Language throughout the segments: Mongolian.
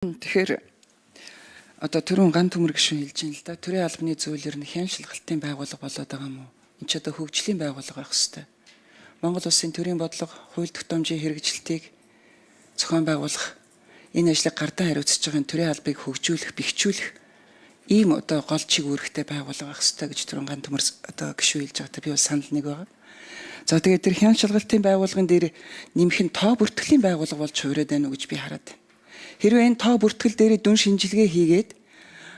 Тэгэхээр одоо түрүүн ган төмөр гишүүн хэлж байна л да. Төрийн албаны зүйлэр нь хян шилгалтын байгууллага болоод байгаа юм уу? Энд ч одоо хөгжлийн байгууллага байх хэвээр. Монгол улсын төрийн бодлого, хууль тогтоомжийн хэрэгжилтийг зохион байгуулах энэ ажлыг гардан хариуцж байгаа энэ төрийн албыг хөгжүүлэх, бэхжүүлэх ийм одоо гол чиг үүрэгтэй байгууллага байх хэвээр гэж түрүүн ган төмөр одоо гишүүн хэлж байгаатай би бол санал нэг байгаа. За, тэгээд тэр хян шалгалтын байгууллагын дээр нэмэх нь тоо бүртгэлийн байгууллага болж хувираад байна уу гэж би хараад байна. Хэрвээ энэ тоо бүртгэл дээрээ дүн шинжилгээ хийгээд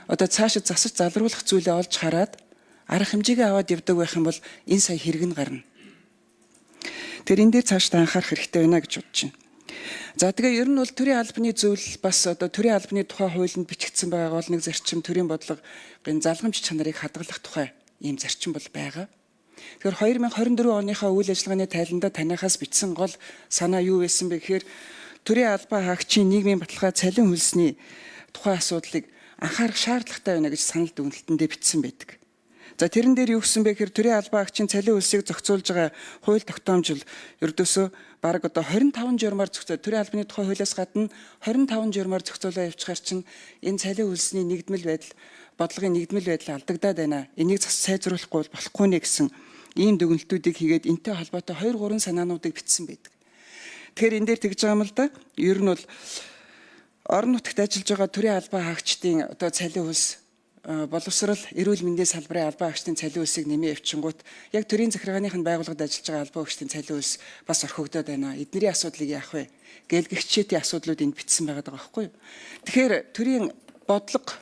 одоо цаашид засаж залруулах зүйлээ олж хараад арга хэмжээгээ аваад явдаг байх юм бол энэ сая хэрэг нь гарна. Тэр энэ дээр цаашдаа анхаарах хэрэгтэй байна гэж бодож байна. За, тэгээ ер нь бол төрийн албаны зүйл бас одоо төрийн албаны тухай хуулинд бичигдсэн байгаа гол нэг зарчим төрийн бодлогын залгамж чанарыг хадгалах тухай ийм зарчим бол байгаа. Тэгэхээр 2024 оныхоо үйл ажиллагааны тайландаа таныхаас бичсэн гол санаа юу байсан бэ гэхээр төрийн албан хаагчийн нийгмийн баталгаа, цалин хөлсний тухай асуудлыг анхаарах шаардлагатай байна гэж санал дүгнэлтэндээ бичсэн байдаг. За, тэрэн дээр юу гэсэн бэ гэхээр төрийн албан хаагчийн цалин хөлсийг зохицуулж байгаа хууль тогтоомж ердөөсөө бараг одоо 25 журмаар зохицоо, төрийн албаны тухай хуулиас гадна 25 журмаар зохицуулаа явуулчихаар чинь энэ цалин хөлсний нэгдмэл байдал, бодлогын нэгдмэл байдал алдагдаад байна. Энийг зас сайжруулахгүй бол болохгүй нэ гэсэн ийм дүгнэлтүүдийг хийгээд энтэй холбоотой 2 3 санаануудыг бичсэн байдаг. Тэгэхээр энэ дээр тэгж байгаа юм л да. Ер нь бол орон нутагт ажиллаж байгаа төрийн албан хаагчдын одоо цалин хөлс, боловсрал, эрүүл мэндийн салбарын албан хаагчдын цалин хөлсийг нэмээ явчихгуут яг төрийн захиргааных нь байгууллагад ажиллаж байгаа албан хаагчдын цалин хөлс бас орхигдоод байна. Эднэрийн асуудлыг яах вэ? Гээл гихчээтэй асуудлууд энд бичсэн байгаа даа байхгүй юу? Тэгэхээр төрийн бодлого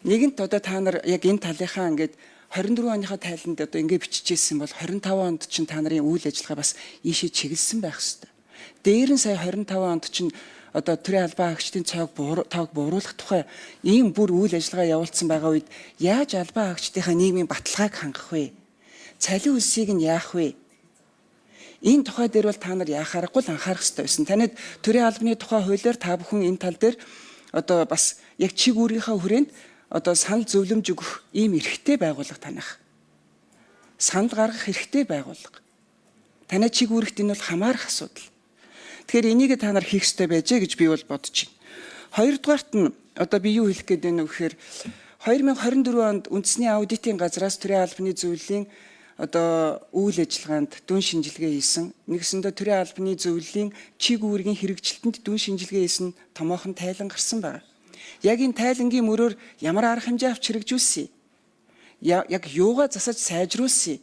нэгэнт одоо та нар яг энэ талынхаа ингээд 24 оныхоо тайланд одоо ингэ биччихсэн бол 25 онд чинь та нарын үйл ажиллагаа бас ийшээ чиглэсэн байх хэвээр. Дээр нь сая 25 онд чинь одоо төрийн албан хаагчдын цоог тоог бууруулах тухай ийм бүр үйл ажиллагаа явуулсан байгаа үед яаж албан хаагчдынхаа нийгмийн баталгааг хангах вэ? Цалин үлсийг нь яах вэ? Энэ тухай дээр бол та нар яах аргагүй л анхаарах хэрэгтэй байсан. Танид төрийн албаны тухай хуулиар та бүхэн энэ тал дээр одоо бас яг чиг үүргийнхаа хүрээнд одоо санал зөвлөмж өгөх ийм эрхтэй байгууллага таних. Санал гаргах эрхтэй байгууллага. Танай чиг үүрэгт энэ бол хамаарах асуудал. Тэгэхээр энийг та нар хийх ёстой байжээ гэж би бол бодож байна. Хоёрдугаарт нь одоо би юу хэлэх гээд байна вэ гэхээр 2024 онд үндэсний аудитын газраас төрийн албаны зөвлөлийн одоо үйл ажиллагаанд дүн шинжилгээ хийсэн. Нэгсэндээ төрийн албаны зөвлөлийн чиг үүргийн хэрэгжилтэнд дүн шинжилгээ хийсэн томоохон тайлан гарсан байна. Яг энэ тайлангийн мөрөөр ямар арга хэмжээ авч хэрэгжүүлсэн юм? Яг юугаа засаж сайжруулсан юм?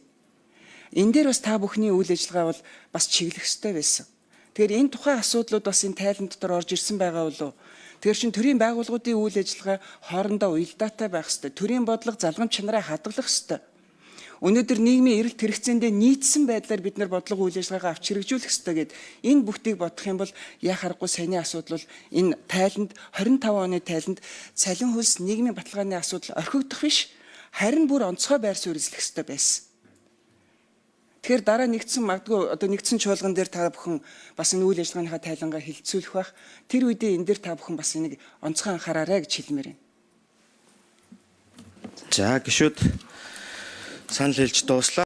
Энэ дээр бас та бүхний үйл ажиллагаа бол бас чиглэх ёстой байсан. Тэгэхээр энэ тухайн асуудлууд бас энэ тайлан дотор орж ирсэн байгаа болов уу? Тэгэхээр чин төрийн байгууллагуудын үйл ажиллагаа хоорондоо уялдаатай байх ёстой. Төрийн бодлого, залгамж чанараа хадгалах ёстой. Өнөөдөр нийгмийн эрэлт хэрэгцээндээ нийцсэн байдлаар бид нар бодлого үйл ажиллагаагаа авч хэрэгжүүлэх ёстой гэд энэ бүгдийг бодох юм бол яа харахгүй саяны асуудал бол энэ тайланд, 25 оны тайланд цалин хөлс, нийгмийн баталгааны асуудал орхигдох биш, харин бүр онцгой байр суурь эзлэх ёстой байсан. Тэгэхээр дараа нэгдсэн магадгүй одоо нэгдсэн чуулган дээр та бүхэн бас энэ үйл ажиллагааныхаа тайлангаа хилцүүлэх бах. Тэр үедээ энэ дээр та бүхэн бас энийг онцгой анхаараарай гэж хэлмээр байна. За, гишүүд санал хэлж дууслаа.